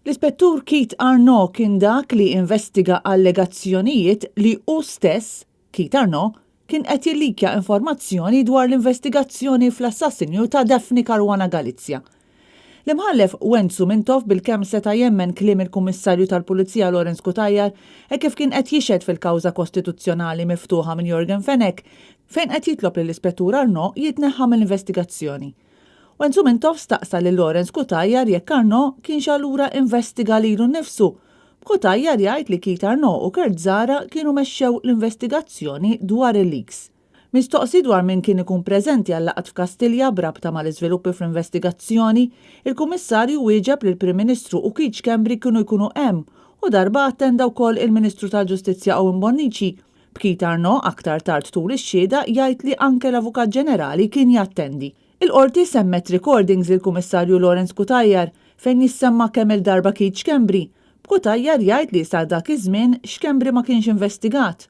L-Ispettur Keith Arnaud kien dak li investiga allegazzjonijiet li hu stess, Keith Arnaud, kien qed jillikja informazzjoni dwar l-investigazzjoni fl-assassinju ta' Daphne Caruana Galizia. L-Imħallef Wenzu Mintoff bilkemm seta' jemmen kliem il-Kummissarju tal-Pulizija Lawrence Cutajar hekk kif kien qed jixhed fil-kawża kostituzzjonali miftuħa minn Yorgen Fenech fejn qed jitlob lill-Ispettur Arnaud jitneħħa mill-investigazzjoni. Wenzu Mintoff staqsa lil Lawrence Cutajar jekk Arnaud kienx allura investiga lilu nnifsu, b'Cutajar jgħid li Keith Arnaud u Kurt Zahra kienu mexxew l-investigazzjoni dwar il-leaks. Mistoqsi dwar min kien ikun preżenti għal-laqgħat f'Kastilja b'rabta mal-iżviluppi fl-investigazzjoni, il-Kummissarju wieġeb li l-Prim Ministru u Keith Schembri kienu jkunu hemm u darba attenda wkoll il-Ministru tal-Ġustizzja Owen Bonnici, b'Keith Arnaud aktar tard tul ix-xhieda jgħid li anke l-Avukat Ġenerali kien jattendi. Il-Qorti semmet recordings lill-Kummissarju Lawrence Cutajar fejn jissemma kemm-il darba Keith Schembri, b'Cutajar jgħid li sa dak iż-żmien Schembri ma kienx investigat.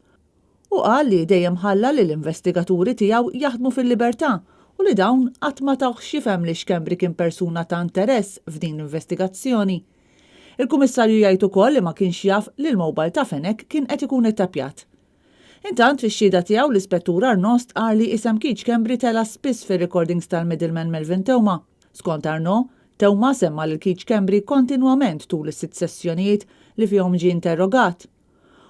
Hu qal li dejjem ħalla lill-investigaturi tiegħu jaħdmu fil-libertà u li dawn qatt ma tawh x'jifhem li Schembri kien persuna ta' interess f'din l-investigazzjoni. Il-Kummissarju jgħid ukoll li ma kienx jaf li l-mobile ta' Fenech kien qed ikun ittappjat. Intant, fix-xhieda tiegħu l-Ispettur Arnaud stqarr li isem Keith Schembri tela' spiss fir-recordings tal-middleman Melvin Theuma. Skont Arnaud, Theuma semma lil Keith Schembri kontinwament tul is-sitt sessjonijiet li fihom ġie interrogat.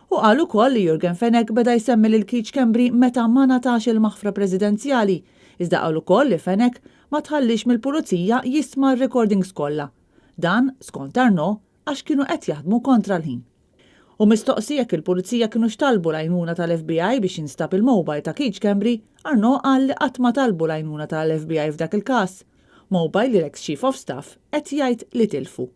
Hu qal ukoll li Yorgen Fenech beda jsemmi lil Keith Schembri meta ma ngħatax il-maħfra presidenzjali, iżda qal ukoll li Fenech ma tħalliex mill-pulizija jisma' r-recordings kollha. Dan, skont Arnaud, għax kienu qed jaħdmu kontra l-ħin. Hu mistoqsi jekk il-Pulizija kinux talbu l-għajnuna tal-FBI biex jinstab il-mobile ta' Keith Schembri, Arnaud qal li qatt ma talbu l-għajnuna tal-FBI f'dak il-każ. Mobile li l-eks Chief of Staff qed jgħid li tilfu.